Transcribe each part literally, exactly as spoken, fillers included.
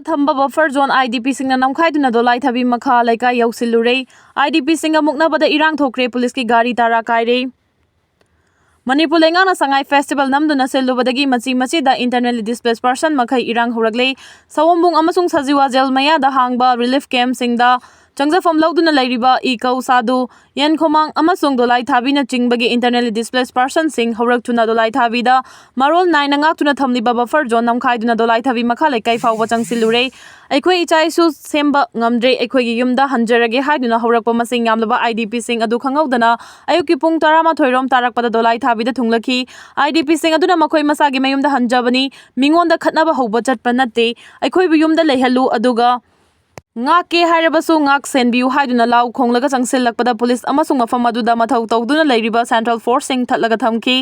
ꯊꯝꯕ buffer zone IDPꯁꯤꯡꯅ ꯅꯝꯈꯥꯏꯗꯨꯅ ꯗꯣꯂꯥꯏꯊꯥꯕꯤ ꯃꯈꯥ ꯂꯩꯀꯥꯏ ꯌꯧꯁꯤꯜꯂꯨꯔꯦ꯫ IDPꯁꯤꯡꯒ ꯃꯨꯛꯅꯕꯗ ꯏꯔꯥꯡ ꯊꯣꯛꯈ꯭ꯔꯦ, ꯄꯨꯂꯤꯁꯀꯤ ꯒꯥꯔꯤ ꯇꯔꯥ ꯀꯥꯏꯔꯦ꯫ ꯃꯅꯤꯄꯨꯔ ꯂꯩꯉꯥꯛꯅ ꯁꯉꯥꯏ festival ꯅꯝꯗꯨꯅ ꯁꯤꯜꯂꯨꯕꯗꯒꯤ ꯃꯆꯤ ꯃꯆꯤꯗ internally displaced person ꯃꯈꯩ ꯏꯔꯥꯡ ꯍꯧꯔꯛꯂꯦ꯫ ꯁꯑꯣꯝꯕꯨꯡ ꯑꯃꯁꯨꯡ ꯁꯖꯤꯋꯥ ꯖꯦꯜ ꯃꯌꯥꯗ ꯍꯥꯡꯕ relief campꯁꯤꯡꯗ ꯆꯪꯖꯐꯝ ꯂꯧꯗꯨꯅ ꯂꯩꯔꯤꯕ ꯏꯀꯧ ꯁꯥꯗꯨ, ꯌꯦꯟꯈꯣꯃꯥꯡ ꯑꯃꯁꯨꯡ ꯗꯣꯂꯥꯏꯊꯥꯕꯤꯅꯆꯤꯡꯕꯒꯤ internally displaced personꯁꯤꯡ ꯍꯧꯔꯛꯇꯨꯅ ꯗꯣꯂꯥꯏꯊꯥꯕꯤꯗ ꯃꯔꯣꯜ ꯅꯥꯏꯅ ꯉꯥꯛꯇꯨꯅ ꯊꯝꯂꯤꯕ buffer zone ꯅꯝꯈꯥꯏꯗꯨꯅ ꯗꯣꯂꯥꯏꯊꯥꯕꯤ ꯃꯈꯥ ꯂꯩꯀꯥꯏ ꯐꯥꯎꯕ ꯆꯪꯁꯤꯜꯂꯨꯔꯦ꯫ "ꯑꯩꯈꯣꯏ ꯏꯆꯥ ꯏꯁꯨ ꯁꯦꯝꯕ ꯉꯝꯗ꯭ꯔꯦ, ꯑꯩꯈꯣꯏꯒꯤ ꯌꯨꯝꯗ ꯍꯟꯖꯔꯒꯦ" ꯍꯥꯏꯗꯨꯅ ꯍꯧꯔꯛꯄ ꯃꯁꯤꯡ ꯌꯥꯝꯂꯕ IDPꯁꯤꯡ ꯑꯗꯨ ꯈꯪꯍꯧꯗꯅ ꯑꯌꯨꯛꯀꯤ ꯄꯨꯡ ꯇꯔꯥꯃꯥꯊꯣꯏ ꯔꯣꯝ ꯇꯥꯔꯛꯄꯗ ꯗꯣꯂꯥꯏꯊꯥꯕꯤꯗ ꯊꯨꯡꯂꯛꯈꯤ꯫ IDPꯁꯤꯡ ꯑꯗꯨꯅ ꯃꯈꯣꯏ ꯃꯁꯥꯒꯤ ꯃꯌꯨꯝꯗ ꯍꯟꯖꯕꯅꯤ, ꯃꯤꯉꯣꯟꯗ ꯈꯠꯅꯕ ꯍꯧꯕ ꯆꯠꯄ ꯅꯠꯇꯦ, ꯑꯩꯈꯣꯏꯕꯨ ꯌꯨꯝꯗ ꯂꯩꯍꯜꯂꯨ, ꯑꯗꯨꯒ ꯉꯥꯛꯀꯦ ꯍꯥꯏꯔꯕꯁꯨ ꯉꯥꯛ ꯁꯦꯟꯕꯤꯌꯨ ꯍꯥꯏꯗꯨꯅ ꯂꯥꯎ ꯈꯣꯡꯂꯒ ꯆꯪꯁꯤꯜꯂꯛꯄꯗ ꯄꯨꯂꯤꯁ ꯑꯃꯁꯨꯡ ꯃꯐꯝ ꯑꯗꯨꯗ ꯃꯊꯧ ꯇꯧꯗꯨꯅ ꯂꯩꯔꯤꯕ central forceꯁꯤꯡ ꯊꯠꯂꯒ ꯊꯝꯈꯤ꯫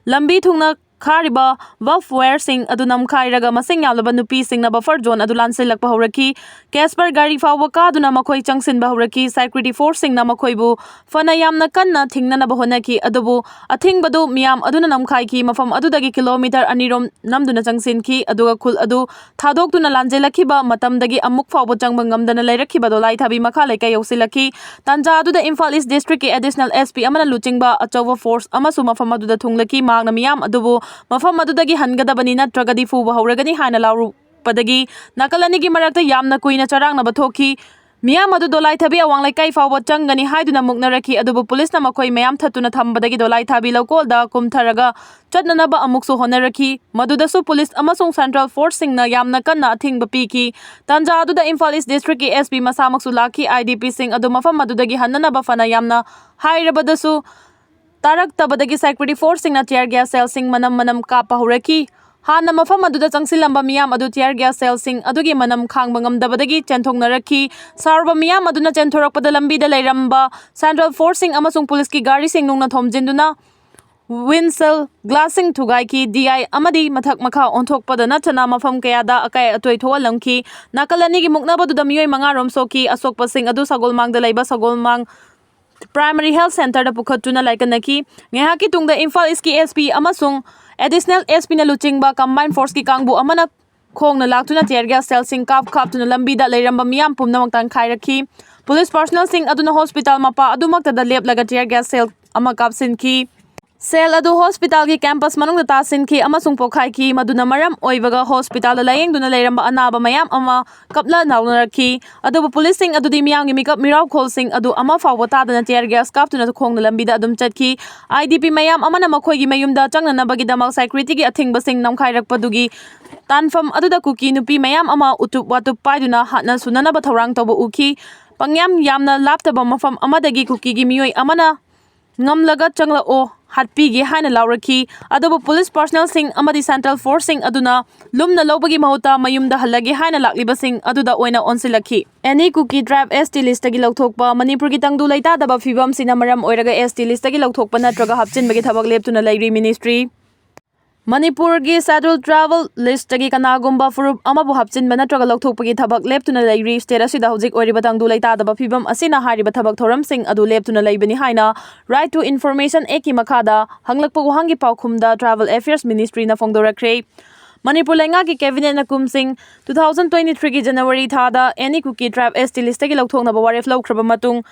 ꯂꯝꯕꯤ ꯊꯨꯡꯅ ꯈꯥꯔꯤꯕ barbed wireꯁꯤꯡ ꯑꯗꯨ ꯅꯝꯈꯥꯏꯔꯒ ꯃꯁꯤꯡ ꯌꯥꯝꯂꯕ ꯅꯨꯄꯤꯁꯤꯡꯅ buffer zone ꯑꯗꯨ ꯂꯥꯟꯁꯤꯜꯂꯛꯄ ꯍꯧꯔꯛꯈꯤ꯫ ꯀꯦꯁꯄꯔ ꯒꯥꯔꯤ ꯐꯥꯎꯕ ꯀꯥꯗꯨꯅ ꯃꯈꯣꯏ ꯆꯪꯁꯤꯟꯕ ꯍꯧꯔꯛꯈꯤ꯫ Security forceꯁꯤꯡꯅ ꯃꯈꯣꯏꯕꯨ ꯐꯅ ꯌꯥꯝꯅ ꯀꯟꯅ ꯊꯤꯡꯅꯅꯕ ꯍꯣꯠꯅꯈꯤ, ꯑꯗꯨꯕꯨ ꯑꯊꯤꯡꯕꯗꯨ ꯃꯤꯌꯥꯝ ꯑꯗꯨꯅ ꯅꯝꯈꯥꯏꯈꯤ꯫ ꯃꯐꯝ ꯑꯗꯨꯗꯒꯤ ꯀꯤꯂꯣꯃꯤꯇꯔ ꯑꯅꯤꯔꯣꯝ ꯅꯝꯗꯨꯅ ꯆꯪꯁꯤꯟꯈꯤ, ꯑꯗꯨꯒ ꯈꯨꯜ ꯑꯗꯨ ꯊꯥꯗꯣꯛꯇꯨꯅ ꯂꯥꯟꯖꯦꯜꯂꯛꯈꯤꯕ ꯃꯇꯝꯗꯒꯤ ꯑꯃꯨꯛ ꯐꯥꯎꯕ ꯆꯪꯕ ꯉꯝꯗꯅ ꯂꯩꯔꯛꯈꯤꯕ ꯗꯣꯂꯥꯏꯊꯥꯕꯤ ꯃꯈꯥ ꯂꯩꯀꯥꯏ ꯌꯧꯁꯤꯜꯂꯛꯈꯤ꯫ ꯇꯥꯟꯖꯥ ꯑꯗꯨꯗ ꯏꯝꯐꯥꯜ East Districtꯀꯤ Additional SP ꯑꯃꯅ ꯂꯨꯆꯤꯡꯕ ꯑꯆꯧꯕ force ꯑꯃꯁꯨ ꯃꯐꯝ ꯑꯗꯨꯗ ꯊꯨꯡꯂꯛꯈꯤ꯫ ꯃꯍꯥꯛꯅ ꯃꯤꯌꯥꯝ ꯑꯗꯨꯕꯨ ꯃꯐꯝ ꯑꯗꯨꯗꯒꯤ ꯍꯟꯒꯗꯕꯅꯤ, ꯅꯠꯇ꯭ꯔꯒꯗꯤ ꯐꯨꯕ ꯍꯧꯔꯒꯅꯤ ꯍꯥꯏꯅ ꯂꯥꯎꯔꯨꯕꯗꯒꯤ ꯅꯥꯀꯜ ꯑꯅꯤꯒꯤ ꯃꯔꯛꯇ ꯌꯥꯝꯅ ꯀꯨꯏꯅ ꯆꯔꯥꯡꯅꯕ ꯊꯣꯛꯈꯤ꯫ ꯃꯤꯌꯥꯝ ꯑꯗꯨ ꯗꯣꯂꯥꯏꯊꯥꯕꯤ ꯑꯋꯥꯡ ꯂꯩꯀꯥꯏ ꯐꯥꯎꯕ ꯆꯪꯒꯅꯤ ꯍꯥꯏꯗꯨꯅ ꯃꯨꯛꯅꯔꯛꯈꯤ, ꯑꯗꯨꯕꯨ ꯄꯨꯂꯤꯁꯅ ꯃꯈꯣꯏ ꯃꯌꯥꯝ ꯊꯠꯇꯨꯅ ꯊꯝꯕꯗꯒꯤ ꯗꯣꯂꯥꯏꯊꯥꯕꯤ ꯂꯧꯀꯣꯜꯗ ꯀꯨꯝꯊꯔꯒ ꯆꯠꯅꯅꯕ ꯑꯃꯨꯛꯁꯨ ꯍꯣꯠꯅꯔꯛꯈꯤ꯫ ꯃꯗꯨꯗꯁꯨ ꯄꯨꯂꯤꯁ ꯑꯃꯁꯨꯡ central forceꯁꯤꯡꯅ ꯌꯥꯝꯅ ꯀꯟꯅ ꯑꯊꯤꯡꯕ ꯄꯤꯈꯤ꯫ ꯇꯥꯟꯖꯥ ꯑꯗꯨꯗ ꯏꯝꯐꯥꯜ East Districtꯀꯤ SP ꯃꯁꯥꯃꯛꯁꯨ ꯂꯥꯛꯈꯤ꯫ IDPꯁꯤꯡ ꯑꯗꯨ ꯃꯐꯝ ꯑꯗꯨꯗꯒꯤ ꯍꯟꯅꯅꯕ ꯐꯅ ꯌꯥꯝꯅ ꯍꯥꯏꯔꯕꯗꯁꯨ ꯇꯥꯔꯛꯇꯕꯗꯒꯤ security forceꯁꯤꯡꯅ tear gas shellꯁꯤꯡ ꯃꯅꯝ ꯃꯅꯝ ꯀꯥꯞꯄ ꯍꯧꯔꯛꯈꯤ꯫ ꯍꯥꯟꯅ ꯃꯐꯝ ꯑꯗꯨꯗ ꯆꯪꯁꯤꯜꯂꯝꯕ ꯃꯤꯌꯥꯝ ꯑꯗꯨ tear gas shellꯁꯤꯡ ꯑꯗꯨꯒꯤ ꯃꯅꯝ ꯈꯥꯡꯕ ꯉꯝꯗꯕꯗꯒꯤ ꯆꯦꯟꯊꯣꯛꯅꯔꯛꯈꯤ꯫ ꯁꯥꯎꯔꯕ ꯃꯤꯌꯥꯝ ꯑꯗꯨꯅ ꯆꯦꯟꯊꯣꯔꯛꯄꯗ ꯂꯝꯕꯤꯗ ꯂꯩꯔꯝꯕ central forceꯁꯤꯡ ꯑꯃꯁꯨꯡ ꯄꯨꯂꯤꯁꯀꯤ ꯒꯥꯔꯤꯁꯤꯡ ꯅꯨꯡꯅ ꯊꯣꯝꯖꯤꯟꯗꯨꯅ windshield glassꯁꯤꯡ ꯊꯨꯒꯥꯏꯈꯤ꯫ DI ꯑꯃꯗꯤ ꯃꯊꯛ ꯃꯈꯥ ꯑꯣꯟꯊꯣꯛꯄꯗ ꯅꯠꯇꯅ ꯃꯐꯝ ꯀꯌꯥꯗ ꯑꯀꯥꯏ ꯑꯇꯣꯏ ꯊꯣꯛꯍꯜꯂꯝꯈꯤ꯫ ꯅꯥꯀꯜ ꯑꯅꯤꯒꯤ ꯃꯨꯛꯅꯕꯗꯨꯗ ꯃꯤꯑꯣꯏ ꯃꯉꯥ ꯔꯣꯝ ꯁꯣꯛꯈꯤ꯫ ꯑꯁꯣꯛꯄꯁꯤꯡ ꯑꯗꯨ ꯁꯒꯣꯜꯃꯥꯡꯗ ꯂꯩꯕ ꯁꯒꯣꯜꯃꯥꯡ Primary Health Centreꯗ ꯄꯨꯈꯠꯇꯨꯅ ꯂꯥꯏꯀꯠꯅꯈꯤ꯫ ꯉꯥꯏꯍꯥꯛꯀꯤ ꯇꯨꯡꯗ ꯏꯝꯐꯥꯜ Eastꯀꯤ SP ꯑꯃꯁꯨꯡ Additional SPꯅ ꯂꯨꯆꯤꯡꯕ combined forceꯀꯤ ꯀꯥꯡꯕꯨ ꯑꯃꯅ ꯈꯣꯡꯅ ꯂꯥꯛꯇꯨꯅ tear gas shellꯁꯤꯡ ꯀꯥꯞ ꯀꯥꯞꯇꯨꯅ ꯂꯝꯕꯤꯗ ꯂꯩꯔꯝꯕ ꯃꯤꯌꯥꯝ ꯄꯨꯝꯅꯃꯛ ꯇꯪꯈꯥꯏꯔꯛꯈꯤ꯫ Police personnelꯁꯤꯡ ꯑꯗꯨꯅ hospital ꯃꯄꯥ ꯑꯗꯨꯃꯛꯇꯗ ꯂꯦꯞꯂꯒ tear gas shell ꯑꯃ ꯀꯥꯞꯁꯤꯟꯈꯤ꯫ Shell ꯑꯗꯨ hospitalꯒꯤ campus ꯃꯅꯨꯡꯗ ꯇꯥꯁꯤꯟꯈꯤ ꯑꯃꯁꯨꯡ ꯄꯣꯈꯥꯏꯈꯤ, ꯃꯗꯨꯅ ꯃꯔꯝ ꯑꯣꯏꯕꯒ hospitalꯗ ꯂꯥꯌꯦꯡꯗꯨꯅ ꯂꯩꯔꯝꯕ ꯑꯅꯥꯕ ꯃꯌꯥꯝ ꯑꯃ ꯀꯞꯅ ꯂꯥꯎꯅꯔꯛꯈꯤ꯫ ꯑꯗꯨꯕꯨ policeꯁꯤꯡ ꯑꯗꯨꯗꯤ ꯃꯤꯌꯥꯝꯒꯤ ꯃꯤꯀꯞ ꯃꯤꯔꯥꯎꯈꯣꯜꯁꯤꯡ ꯑꯗꯨ ꯑꯃ ꯐꯥꯎꯕ ꯇꯥꯗꯅ tear gas ꯀꯥꯞꯇꯨꯅ ꯈꯣꯡꯅ ꯂꯝꯕꯤꯗ ꯑꯗꯨꯝ ꯆꯠꯈꯤ꯫ IDP ꯃꯌꯥꯝ ꯑꯃꯅ ꯃꯈꯣꯏꯒꯤ ꯃꯌꯨꯝꯗ ꯆꯪꯅꯅꯕꯒꯤꯗꯃꯛ securityꯒꯤ ꯑꯊꯤꯡꯕꯁꯤꯡ ꯅꯝꯈꯥꯏꯔꯛꯄꯗꯨꯒꯤ ꯇꯥꯟꯐꯝ ꯑꯗꯨꯗ ꯀꯨꯀꯤ ꯅꯨꯄꯤ ꯃꯌꯥꯝ ꯑꯃ ꯎꯇꯨꯞ ꯋꯥꯇꯨꯞ ꯄꯥꯏꯗꯨꯅ ꯍꯥꯠꯅ ꯁꯨꯅꯅꯕ ꯊꯧꯔꯥꯡ ꯇꯧꯕ ꯎꯈꯤ꯫ ꯄꯪꯌꯥꯝ ꯌꯥꯝꯅ ꯂꯥꯞꯇꯕ ꯃꯐꯝ ꯑꯃꯗꯒꯤ ꯀꯨꯀꯤꯒꯤ ꯃꯤꯑꯣꯏ ꯑꯃꯅ "ꯉꯝꯂꯒ ꯆꯪꯂꯛꯑꯣ, ꯍꯥꯠꯄꯤꯒꯦ" ꯍꯥꯏꯅ ꯂꯥꯎꯔꯛꯈꯤ꯫ ꯑꯗꯨꯕꯨ police personnelꯁꯤꯡ ꯑꯃꯗꯤ central forceꯁꯤꯡ ꯑꯗꯨꯅ ꯂꯨꯝꯅ ꯂꯧꯕꯒꯤ ꯃꯍꯨꯠꯇ ꯃꯌꯨꯝꯗ ꯍꯜꯂꯒꯦ ꯍꯥꯏꯅ ꯂꯥꯛꯂꯤꯕꯁꯤꯡ ꯑꯗꯨꯗ ꯑꯣꯏꯅ ꯑꯣꯟꯁꯤꯜꯂꯛꯈꯤ꯫ Any Kuki tribe ST listꯇꯒꯤ ꯂꯧꯊꯣꯛꯄ꯫ ꯃꯅꯤꯄꯨꯔꯒꯤ ꯇꯪꯗꯨ ꯂꯩꯇꯥꯗꯕ ꯐꯤꯕꯝꯁꯤꯅ ꯃꯔꯝ ꯑꯣꯏꯔꯒ ST listꯇꯒꯤ ꯂꯧꯊꯣꯛꯄ ꯅꯠꯇ꯭ꯔꯒ ꯍꯥꯞꯆꯤꯟꯕꯒꯤ ꯊꯕꯛ ꯂꯦꯞꯇꯨꯅ ꯂꯩꯔꯤ ministry꯫ ꯃꯅꯤꯄꯨꯔꯒꯤ scheduled tribe listꯇꯒꯤ ꯀꯅꯥꯒꯨꯝꯕ ꯐꯨꯔꯨꯞ ꯑꯃꯕꯨ ꯍꯥꯞꯆꯤꯟꯕ ꯅꯠꯇ꯭ꯔꯒ ꯂꯧꯊꯣꯛꯄꯒꯤ ꯊꯕꯛ ꯂꯦꯞꯇꯨꯅ ꯂꯩꯔꯤ꯫ State ꯑꯁꯤꯗ ꯍꯧꯖꯤꯛ ꯑꯣꯏꯔꯤꯕ ꯇꯪꯗꯨ ꯂꯩꯇꯥꯗꯕ ꯐꯤꯕꯝ ꯑꯁꯤꯅ ꯍꯥꯏꯔꯤꯕ ꯊꯕꯛ ꯊꯧꯔꯝꯁꯤꯡ ꯑꯗꯨ ꯂꯦꯞꯇꯨꯅ ꯂꯩꯕꯅꯤ ꯍꯥꯏꯅ Right to Information Actꯀꯤ ꯃꯈꯥꯗ ꯍꯪꯂꯛꯄ ꯋꯥꯍꯪꯒꯤ ꯄꯥꯎꯈꯨꯝꯗ Tribal Affairs ministryꯅ ꯐꯣꯡꯗꯣꯔꯛꯈ꯭ꯔꯦ꯫ ꯃꯅꯤꯄꯨꯔ ꯂꯩꯉꯥꯛꯀꯤ cabinetꯅ ꯀꯨꯝꯁꯤꯡ two thousand twenty threeꯒꯤ January ꯊꯥꯗ Any Kuki tribe ST listꯇꯒꯤ ꯂꯧꯊꯣꯛꯅꯕ ꯋꯥꯔꯦꯞ ꯂꯧꯈ꯭ꯔꯕ ꯃꯇꯨꯡ,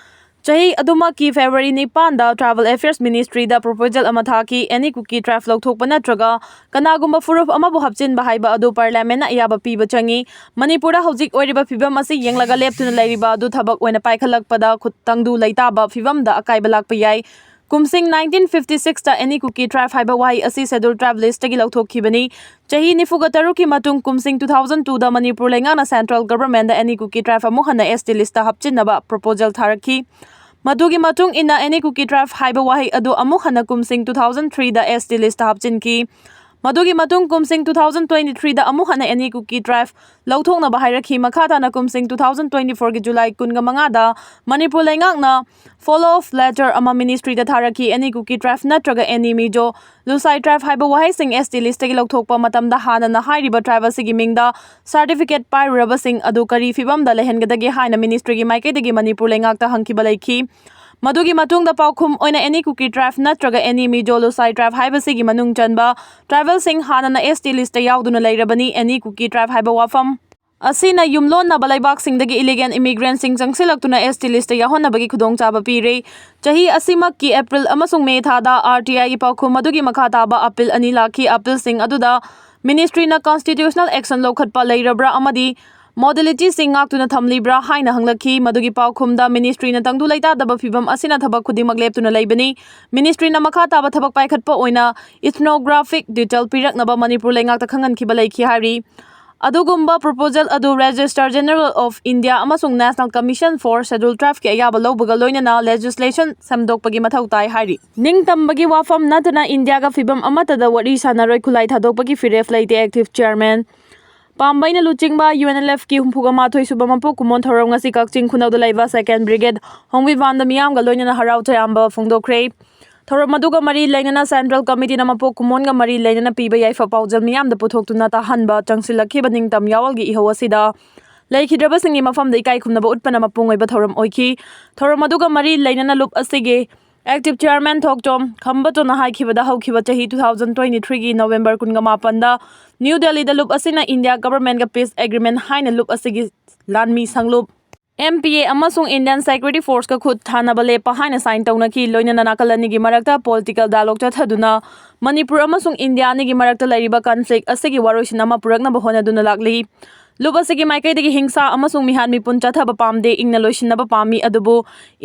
ꯆꯍꯤ ꯑꯗꯨꯃꯛꯀꯤ February ꯅꯤꯄꯥꯟꯗ Tribal Affairs ministryꯗ proposal ꯑꯃ ꯊꯥꯈꯤ꯫ Any Kuki tribe ꯂꯧꯊꯣꯛꯄ ꯅꯠꯇ꯭ꯔꯒ ꯀꯅꯥꯒꯨꯝꯕ ꯐꯨꯔꯨꯞ ꯑꯃꯕꯨ ꯍꯥꯞꯆꯤꯟꯕ ꯍꯥꯏꯕ ꯑꯗꯨ parliamentꯅ ꯑꯌꯥꯕ ꯄꯤꯕ ꯆꯪꯏ꯫ ꯃꯅꯤꯄꯨꯔꯗ ꯍꯧꯖꯤꯛ ꯑꯣꯏꯔꯤꯕ ꯐꯤꯕꯝ ꯑꯁꯤ ꯌꯦꯡꯂꯒ ꯂꯦꯞꯇꯨꯅ ꯂꯩꯔꯤꯕ ꯑꯗꯨ ꯊꯕꯛ ꯑꯣꯏꯅ ꯄꯥꯏꯈꯠꯂꯛꯄꯗ ꯈꯨꯠ-, ꯇꯪꯗꯨ ꯂꯩꯇꯥꯕ ꯐꯤꯕꯝꯗ ꯑꯀꯥꯏꯕ ꯂꯥꯛꯄ ꯌꯥꯏ꯫ ꯀꯨꯝꯁꯤꯡ nineteen fifty sixꯇ Any Kuki tribe ꯍꯥꯏꯕ ꯋꯥꯍꯩ ꯑꯁꯤ scheduled tribe listꯇꯒꯤ ꯂꯧꯊꯣꯛꯈꯤꯕꯅꯤ꯫ ꯆꯍꯤ ꯅꯤꯐꯨꯒ ꯇꯔꯨꯛꯀꯤ ꯃꯇꯨꯡ ꯀꯨꯝꯁꯤꯡ two thousand twoꯗ ꯃꯅꯤꯄꯨꯔ ꯂꯩꯉꯥꯛꯅ central governmentꯗ Any Kuki tribe ꯑꯃꯨꯛ ꯍꯟꯅ ST listꯇ ꯍꯥꯞꯆꯤꯟꯅꯕ proposal ꯊꯥꯔꯛꯈꯤ꯫ ꯃꯗꯨꯒꯤ ꯃꯇꯨꯡ ꯏꯟꯅ Any Kuki tribe ꯍꯥꯏꯕ ꯋꯥꯍꯩ ꯑꯗꯨ ꯑꯃꯨꯛ ꯍꯟꯅ ꯀꯨꯝꯁꯤꯡ two thousand threeꯗ ST listꯇ ꯍꯥꯞꯆꯤꯟꯈꯤ꯫ ꯃꯗꯨꯒꯤ ꯃꯇꯨꯡ ꯀꯨꯝꯁꯤꯡ two thousand twenty threeꯗ ꯑꯃꯨꯛ ꯍꯟꯅ Any Kuki tribe ꯂꯧꯊꯣꯛꯅꯕ ꯍꯥꯏꯔꯛꯈꯤ꯫ ꯃꯈꯥ ꯇꯥꯅ ꯀꯨꯝꯁꯤꯡ two thousand twenty fourꯒꯤ July ꯀꯨꯟꯃꯉꯥꯗ Manipur ꯂꯩꯉꯥꯛꯅ follow up letter ꯑꯃ ministryꯗ ꯊꯥꯔꯛꯈꯤ꯫ Any Kuki tribe ꯅꯠꯇ꯭ꯔꯒ Any Mizo, Lusai tribe ꯍꯥꯏꯕ ꯋꯥꯍꯩꯁꯤꯡ ST listꯇꯒꯤ ꯂꯧꯊꯣꯛꯄ ꯃꯇꯝꯗ ꯍꯥꯟꯅꯅ ꯍꯥꯏꯔꯤꯕ tribe ꯑꯁꯤꯒꯤ ꯃꯤꯡꯗ certificate ꯄꯥꯏꯔꯨꯔꯕꯁꯤꯡ ꯑꯗꯨ ꯀꯔꯤ ꯐꯤꯕꯝꯗ ꯂꯩꯍꯟꯒꯗꯒꯦ ꯍꯥꯏꯅ ministryꯒꯤ ꯃꯥꯏꯀꯩꯗꯒꯤ ꯃꯅꯤꯄꯨꯔ ꯂꯩꯉꯥꯛꯇ ꯍꯪꯈꯤꯕ ꯂꯩꯈꯤ꯫ ꯃꯗꯨꯒꯤ ꯃꯇꯨꯡꯗ ꯄꯥꯎꯈꯨꯝ ꯑꯣꯏꯅ any Kuki tribe ꯅꯠꯇ꯭ꯔꯒ any Mizo Lusai tribe ꯍꯥꯏꯕꯁꯤꯒꯤ ꯃꯅꯨꯡ ꯆꯟꯕ tribal ꯁꯤꯡ ꯍꯥꯟꯅꯅ S T list ꯇ ꯌꯥꯎꯗꯨꯅ ꯂꯩꯔꯕꯅꯤ꯫ Any Kuki tribe ꯍꯥꯏꯕ ꯋꯥꯐꯝ ꯑꯁꯤꯅ ꯌꯨꯝꯂꯣꯟꯅꯕ ꯂꯩꯕꯥꯛꯁꯤꯡꯗꯒꯤ illegal immigrant ꯁꯤꯡ ꯆꯪꯁꯤꯜꯂꯛꯇꯨꯅ S T list ꯇ ꯌꯥꯎꯍꯟꯅꯕꯒꯤ ꯈꯨꯗꯣꯡꯆꯥꯕ ꯄꯤꯔꯦ꯫ ꯆꯍꯤ ꯑꯁꯤꯃꯛꯀꯤ April ꯑꯃꯁꯨꯡ May ꯊꯥꯗ R T I ꯒꯤ ꯄꯥꯎꯈꯨꯝ ꯑꯗꯨꯒꯤ ꯃꯈꯥ ꯇꯥꯕ appeal ꯑꯅꯤ ꯂꯥꯛꯈꯤ꯫ Appeal ꯁꯤꯡ ꯑꯗꯨꯗ ministry ꯅ constitutional action ꯂꯧꯈꯠꯄ ꯂꯩꯔꯕ꯭ꯔꯥ ꯑꯃꯗꯤ modality ꯁꯤꯡ ꯉꯥꯛꯇꯨꯅ ꯊꯝꯂꯤꯕ꯭ꯔꯥ ꯍꯥꯏꯅ ꯍꯪꯂꯛꯈꯤ꯫ ꯃꯗꯨꯒꯤ ꯄꯥꯎꯈꯨꯝꯗ ministry ꯅ ꯇꯪꯗꯨ ꯂꯩꯇꯥꯗꯕ ꯐꯤꯚꯝ ꯑꯁꯤꯅ ꯊꯕꯛ ꯈꯨꯗꯤꯡꯃꯛ ꯂꯦꯞꯇꯨꯅ ꯂꯩꯕꯅꯤ꯫ Ministry ꯅ ꯃꯈꯥ ꯇꯥꯕ ꯊꯕꯛ ꯄꯥꯏꯈꯠꯄ ꯑꯣꯏꯅ ethnographic detail ꯄꯤꯔꯛꯅꯕ ꯃꯅꯤꯄꯨꯔ ꯂꯩꯉꯥꯛꯇ ꯈꯪꯍꯟꯈꯤꯕ ꯂꯩꯈꯤ ꯍꯥꯏꯔꯤ꯫ ꯑꯗꯨꯒꯨꯝꯕ proposal ꯑꯗꯨ Registrar General of India ꯑꯃꯁꯨꯡ National Commission for Scheduled Tribe ꯀꯤ ꯑꯌꯥꯕ ꯂꯧꯕꯒ ꯂꯣꯏꯅꯅ legislation ꯁꯦꯝꯗꯣꯛꯄꯒꯤ ꯃꯊꯧ ꯇꯥꯏ ꯍꯥꯏꯔꯤ꯫ ꯅꯤꯡꯇꯝꯕꯒꯤ ꯋꯥꯐꯝ ꯅꯠꯇꯅ ꯏꯟꯗꯤꯌꯥꯒ ꯐꯤꯚꯝ ꯑꯃꯠꯇꯗ ꯋꯥꯔꯤ ꯁꯥꯟꯅꯔꯣꯏ, ꯈꯨꯠꯂꯥꯏ ꯊꯥꯗꯣꯛꯄꯒꯤ ꯐꯤꯔꯦꯞ ꯂꯩꯇꯦ꯫ Active Chairman ꯄꯥꯝꯕꯩꯅ ꯂꯨꯆꯤꯡꯕ U N L F ꯀꯤ ꯍꯨꯝꯐꯨꯒ ꯃꯥꯊꯣꯏ ꯁꯨꯕ ꯃꯄꯣꯛ ꯀꯨꯝꯑꯣꯟ ꯊꯧꯔꯝ ꯉꯁꯤ ꯀꯛꯆꯤꯡ ꯈꯨꯅꯧꯗ ꯂꯩꯕ Second Brigade ꯍꯣꯡꯕꯤꯕꯥꯝꯗ ꯃꯤꯌꯥꯝꯒ ꯂꯣꯏꯅꯅ ꯍꯔꯥꯎ ꯇꯌꯥꯝꯕ ꯐꯣꯡꯗꯣꯛꯈ꯭ꯔꯦ꯫ ꯊꯧꯔꯝ ꯑꯗꯨꯒ ꯃꯔꯤ ꯂꯩꯅꯅ Central Committee ꯅ ꯃꯄꯣꯛ ꯀꯨꯝꯑꯣꯟꯒ ꯃꯔꯤ ꯂꯩꯅꯅ ꯄꯤꯕ ꯌꯥꯏꯐ ꯄꯥꯎꯖꯦꯜ ꯃꯤꯌꯥꯝꯗ ꯄꯨꯊꯣꯛꯇꯨꯅ ꯇꯥꯍꯟꯕ ꯆꯪꯁꯤꯜꯂꯛꯈꯤꯕ ꯅꯤꯡꯇꯝ ꯌꯥꯋꯜꯒꯤ ꯏꯍꯧ ꯑꯁꯤꯗ ꯂꯩꯈꯤꯗ꯭ꯔꯕꯁꯤꯡꯒꯤ ꯃꯐꯝꯗ ꯏꯀꯥꯏ ꯈꯨꯝꯅꯕ ꯎꯠꯄꯅ ꯃꯄꯨꯡ ꯑꯣꯏꯕ ꯊꯧꯔꯝ ꯑꯣꯏꯈꯤ꯫ ꯊꯧꯔꯝ ꯑꯗꯨꯒ ꯃꯔꯤ ꯂꯩꯅꯅ ꯂꯨꯞ ꯑꯁꯤꯒꯤ Active Chairman ꯊꯣꯛꯆꯣꯝ ꯈꯝꯕꯇꯣꯟꯅ ꯍꯥꯏꯈꯤꯕꯗ, ꯍꯧꯈꯤꯕ ꯆꯍꯤ two thousand twenty three ꯒꯤ November ꯀꯨꯟꯒ ꯃꯥꯄꯟꯗ New Delhi ꯗ ꯂꯨꯞ ꯑꯁꯤꯅ India Government ꯒ peace agreement ꯍꯥꯏꯅ ꯂꯨꯞ ꯑꯁꯤꯒꯤ ꯂꯥꯟꯃꯤ ꯁꯪꯂꯨꯞ M P A ꯑꯃꯁꯨꯡ Indian Security Force ꯀ ꯈꯨꯠ ꯊꯥꯅꯕ ꯂꯦꯞꯄ ꯍꯥꯏꯅ sign ꯇꯧꯅꯈꯤ꯫ ꯂꯣꯏꯅꯅ ꯅꯥꯀꯜ ꯑꯅꯤꯒꯤ ꯃꯔꯛꯇ political dialogue ꯆꯠꯊꯗꯨꯅ ꯃꯅꯤꯄꯨꯔ ꯑꯃꯁꯨꯡ ꯏꯟꯗꯤꯌꯥ ꯑꯅꯤꯒꯤ ꯃꯔꯛꯇ ꯂꯩꯔꯤꯕ conflict ꯑꯁꯤꯒꯤ ꯋꯥꯔꯣꯏꯁꯤꯟ ꯑꯃ ꯄꯨꯔꯛꯅꯕ ꯍꯣꯠꯅꯗꯨꯅ ꯂꯥꯛꯂꯤ꯫ ꯂꯨꯞ ꯑꯁꯤꯒꯤ ꯃꯥꯏꯀꯩꯗꯒꯤ ꯍꯤꯡꯁꯥ ꯑꯃꯁꯨꯡ ꯃꯤꯍꯥꯠ ꯃꯤꯄꯨꯟ ꯆꯠꯊꯕ ꯄꯥꯝꯗꯦ, ꯏꯪꯅ ꯂꯣꯏꯁꯤꯟꯅꯕ ꯄꯥꯝꯃꯤ꯫ ꯑꯗꯨꯕꯨ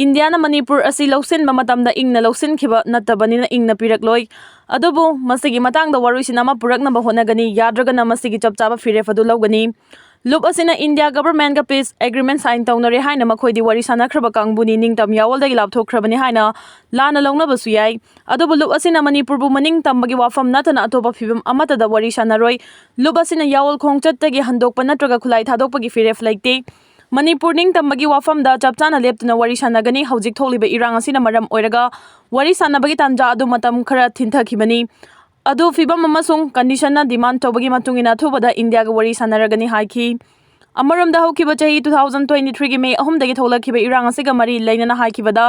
ꯏꯟꯗꯤꯌꯥꯅ ꯃꯅꯤꯄꯨꯔ ꯑꯁꯤ ꯂꯧꯁꯤꯟꯕ ꯃꯇꯝꯗ ꯏꯪꯅ ꯂꯧꯁꯤꯟꯈꯤꯕ ꯅꯠꯇꯕꯅꯤꯅ ꯏꯪꯅ ꯄꯤꯔꯛꯂꯣꯏ꯫ ꯑꯗꯨꯕꯨ ꯃꯁꯤꯒꯤ ꯃꯇꯥꯡꯗ ꯋꯥꯔꯣꯏꯁꯤꯟ ꯑꯃ ꯄꯨꯔꯛꯅꯕ ꯍꯣꯠꯅꯒꯅꯤ, ꯌꯥꯗ꯭ꯔꯒꯅ ꯃꯁꯤꯒꯤ ꯆꯞ ꯆꯥꯕ ꯐꯤꯔꯦꯞ ꯑꯗꯨ ꯂꯧꯒꯅꯤ꯫ ꯂꯨꯞ ꯑꯁꯤꯅ ꯏꯟꯗꯤꯌꯥ government ꯒ peace agreement sign ꯇꯧꯅꯔꯦ ꯍꯥꯏꯅ ꯃꯈꯣꯏꯗꯤ ꯋꯥꯔꯤ ꯁꯥꯟꯅꯈ꯭ꯔꯕ ꯀꯥꯡꯕꯨꯅꯤ, ꯅꯤꯡꯇꯝ ꯌꯥꯋꯜꯗꯒꯤ ꯂꯥꯞꯊꯣꯛꯈ꯭ꯔꯕꯅꯤ ꯍꯥꯏꯅ ꯂꯥꯟꯅ ꯂꯧꯅꯕꯁꯨ ꯌꯥꯏ꯫ ꯑꯗꯨꯕꯨ ꯂꯨꯞ ꯑꯁꯤꯅ ꯃꯅꯤꯄꯨꯔꯕꯨ ꯃꯅꯤꯡ ꯇꯝꯕꯒꯤ ꯋꯥꯐꯝ ꯅꯠꯇꯅ ꯑꯇꯣꯞꯄ ꯐꯤꯚꯝ ꯑꯃꯠꯇꯗ ꯋꯥꯔꯤ ꯁꯥꯟꯅꯔꯣꯏ꯫ ꯂꯨꯞ ꯑꯁꯤꯅ ꯌꯥꯋꯜ ꯈꯣꯡꯆꯠꯇꯒꯤ ꯍꯟꯗꯣꯛꯄ ꯅꯠꯇ꯭ꯔꯒ ꯈꯨꯠꯂꯥꯏ ꯊꯥꯗꯣꯛꯄꯒꯤ ꯐꯤꯔꯦꯞ ꯂꯩꯇꯦ꯫ ꯃꯅꯤꯄꯨꯔ ꯅꯤꯡꯇꯝꯕꯒꯤ ꯋꯥꯐꯝꯗ ꯆꯞ ꯆꯥꯅ ꯂꯦꯞꯇꯨꯅ ꯋꯥꯔꯤ ꯁꯥꯟꯅꯒꯅꯤ꯫ ꯍꯧꯖꯤꯛ ꯊꯣꯛꯂꯤꯕ ꯏꯔꯥꯡ ꯑꯁꯤꯅ ꯃꯔꯝ ꯑꯣꯏꯔꯒ ꯋꯥꯔꯤ ꯁꯥꯟꯅꯕꯒꯤ ꯇꯥꯟꯖꯥ ꯑꯗꯨ ꯃꯇꯝ ꯈꯔ ꯊꯤꯟꯊꯈꯤꯕꯅꯤ꯫ ꯑꯗꯨ ꯐꯤꯚꯝ ꯑꯃꯁꯨꯡ condition ꯅ demand ꯇꯧꯕꯒꯤ ꯃꯇꯨꯡ ꯏꯟꯅ ꯑꯊꯨꯕꯗ ꯏꯟꯗꯤꯌꯥꯒ ꯋꯥꯔꯤ ꯁꯥꯟꯅꯔꯒꯅꯤ ꯍꯥꯏꯈꯤ꯫ ꯑꯃꯔꯣꯝꯗ, ꯍꯧꯈꯤꯕ ꯆꯍꯤ two thousand twenty-threeꯒꯤ May ꯑꯍꯨꯝꯗꯒꯤ ꯊꯣꯛꯂꯛꯈꯤꯕ ꯏꯔꯥꯡ ꯑꯁꯤꯒ ꯃꯔꯤ ꯂꯩꯅꯅ ꯍꯥꯏꯈꯤꯕꯗ,